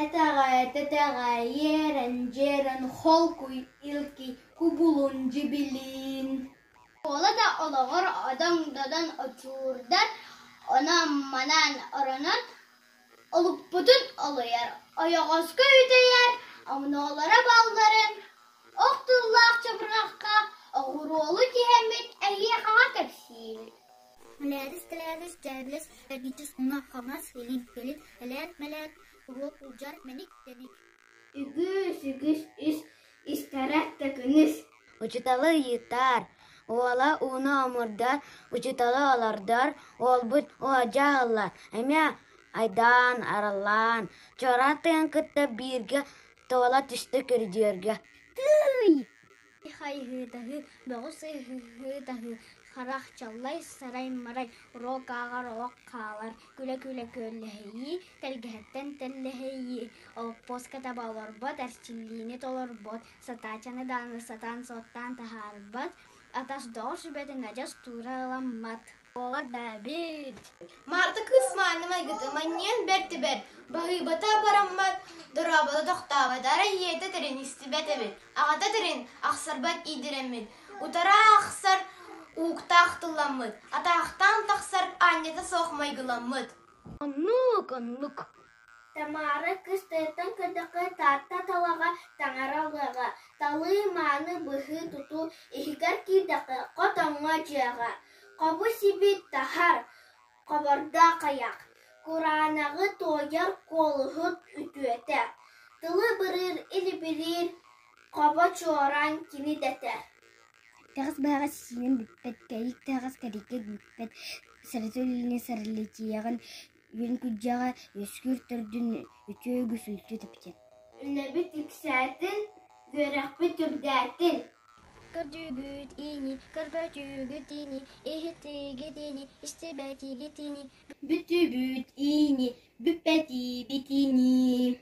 Этэҕэ-тэтэҕэ иэрэн-дьиэрэн холкуй, илкий, кубулун, дьибилин Уола да олоҕор одоҥ-додон очурдар, онон-манан оронон олукпутун олуйар, ойоҕоско үтэйэр, омнуолара балларын, ох тыллаах чабырҕахха оҕуруолу тиһэммит эһиэхэҕэ кэпсиибит Мэлээрис-тэлээрис, дьээбэлэс, эргичис уҥа-хаҥас, илин-кэлин, элээр-мэлээр, уруок улдьаар, мэник-тэник Үгүс-үгүс ис истэрэ төкүнүс Учууталы ыйытар, уола ууну омурдар, учууталы олордор, уолбут уодьа аһыллар, эмиэ айдаан араллаан, чуораан тыгын кытта бииргэ туола түстэ көрүдүөргэ «Тыый!» Хайыһыытаһыы, бөҕү сыһыытаһыы, харах чаллай, сарай-марай, уруок ааҕар олох хаалар, күлэ-күлэ күөлэһийии, тэлгэһэттэн тэллэһийии, олоппоско таба олорбот, эрчиллиини толорбот, сатаачаны даҕаны сатаан суоттаан таһаарбат, атас-доҕор сүбэтин адьас туура ыламмат. Буолар да эбит. Марта кыыс мааны майгыта манньыйан бэрт да бэрт, баһыыбата бараммат, дорообото тохтообот, арай ийэтэ тэрин истибэт эбит, аҕата тэрин ахсарбат иидирэммит, утара ахсар ууктаах тылламмыт, атаахтаан тахсар аанньата суох майгыламмыт. Оннук, оннук Тамара кыыс тыаттан көрдөххө Таатта талаҕа таҥара лыаҕа, талыы-мааны быһыы-тутуу иһигэр киирдэххэ хотоҥҥо дьиэҕэ, хобу-сиби таһар, хобордоох айах, кураанаҕы туойар куолуһут үтүөтэ, тылы бырыыр илибириир хобо чуораан кини дэтэр Итэҕэс быһаҕас сиинэн бүппэт, кэрик таһаҕас кэриккэ бүппэт, сэрэтэ үлэни сэрэлитийэҕин Үөн күрдьэҕэ үөскүүр төрдүн үтүө үгүс үлтү тэптин Үлэбит үксээтин, үөрэхпит үрдээтин Көрдүүгүт ини, көрбөтүгүт ини, иһиттигит ини, истибэтигит ини Бүтүбүт ини, бүппэтибит ини.